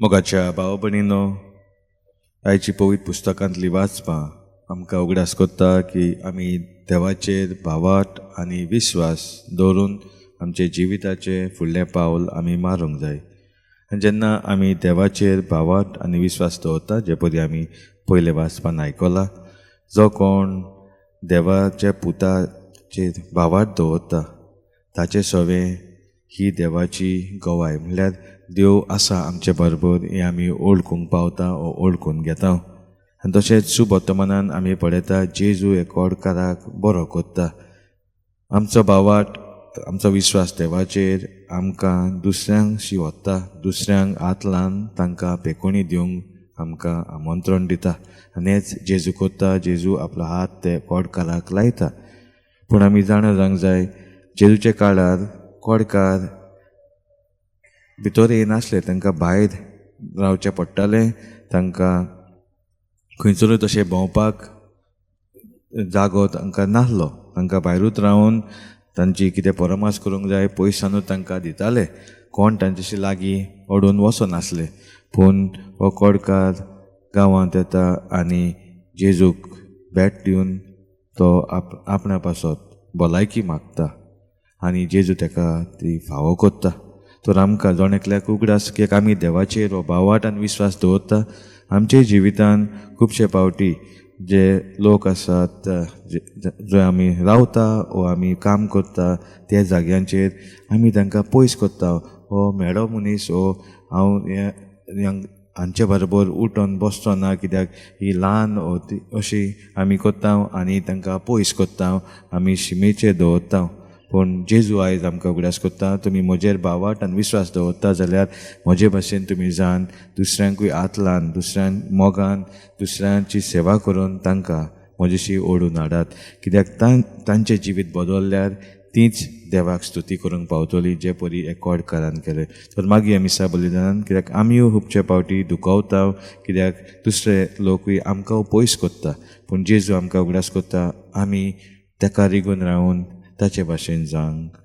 मोगाच्या भाव भयणीनो, आयची पवित्र पुस्तकांतली वाचपां आमकां उगडास कोत्ता की आमी देवाचेर भावार्थ आनी विस्वास दवरून आमचे जिविताचें फुडलें पावल आमी मारूंक जाय. आनी जेन्ना आमी देवाचेर भावार्थ आनी विस्वास दवरता, जे परी आमी पयलें वाचपान आयकलां, जो कोण देवाच्या पुताचेर भावार्थ दवरता ताचें सवें ही देवाची गवाय, म्हणल्यार देव आसा आमचे बरोबर हें आमी ओळखूंक पावता ओ ओळखून घेता. आनी तशेंच सुबर्तमानान आमी पळयता जेजू हे कोडकाराक बरो कोत्ता. आमचो भावार्थ, आमचो विस्वास देवाचेर आमकां दुसऱ्यांक शिवता, दुसऱ्यांक हात लावन तांकां पेकोणी दिवंक आमकां आमंत्रण दिता. आनी हेंच जेजू कोत्ता. जेजू आपलो हात ते कोडकाराक लायता. पूण आमी जाणा जावंक जाय, जेजूच्या काळार कोडकार भितर येनासले, तांकां भायर रावचें पडटालें, तांकां खंयसरूय तशें भोंवपाक जागो तांकां नासलो, तांकां भायरूच रावन तांची कितें परामर्श करूंक जाय पयसानूच तांकां दिताले, कोण तांच्याशी लागीं ओडून वचनासले. पूण हो कोडकार गांवांत येता आनी जेजूक भेट दिवन तो आपणा पासत भलायकी मागता आनी जेजू ताका ती फावो कोत्ता. तर आमकां जण एकल्याक उगडास की आमी देवाचेर हो भावार्थ आनी विस्वास दवरता. आमच्या जिवितान खुबशे फावटी जे लोक आसात जंय आमी रावता वो आमी काम करता त्या जाग्यांचेर आमी तांकां पयस करता. हो मेळो मनीस हो हांव हांचे बरोबर उठोन बसचो ना कित्याक ही ल्हान अशी आमी करता आनी तांकां पयस करता, आमी शिमेचेर दवरता. पूण जेजू आयज आमकां उगडास करता, तुमी म्हजेर भावार्थ आनी विस्वास दवरता जाल्यार म्हजे भाशेन तुमी जावन दुसऱ्यांकूय हात लावन, दुसऱ्यांक मोगान, दुसऱ्यांची सेवा करून तांकां म्हजेशी ओडून हाडात. कित्याक तांचें जिवीत बदलल्यार तींच देवाक स्तुती करूंक पावतली, जे परी एकोडकारान केलें. तर मागीर मिसा बलिदानान, कित्याक आमीय खुबशे फावटी दुखवता, कित्याक दुसरे लोकूय आमकां पयस करता. पूण जेजू आमकां उगडास करता, आमी ताका रिगून रावन ताचे भाशेन जावंक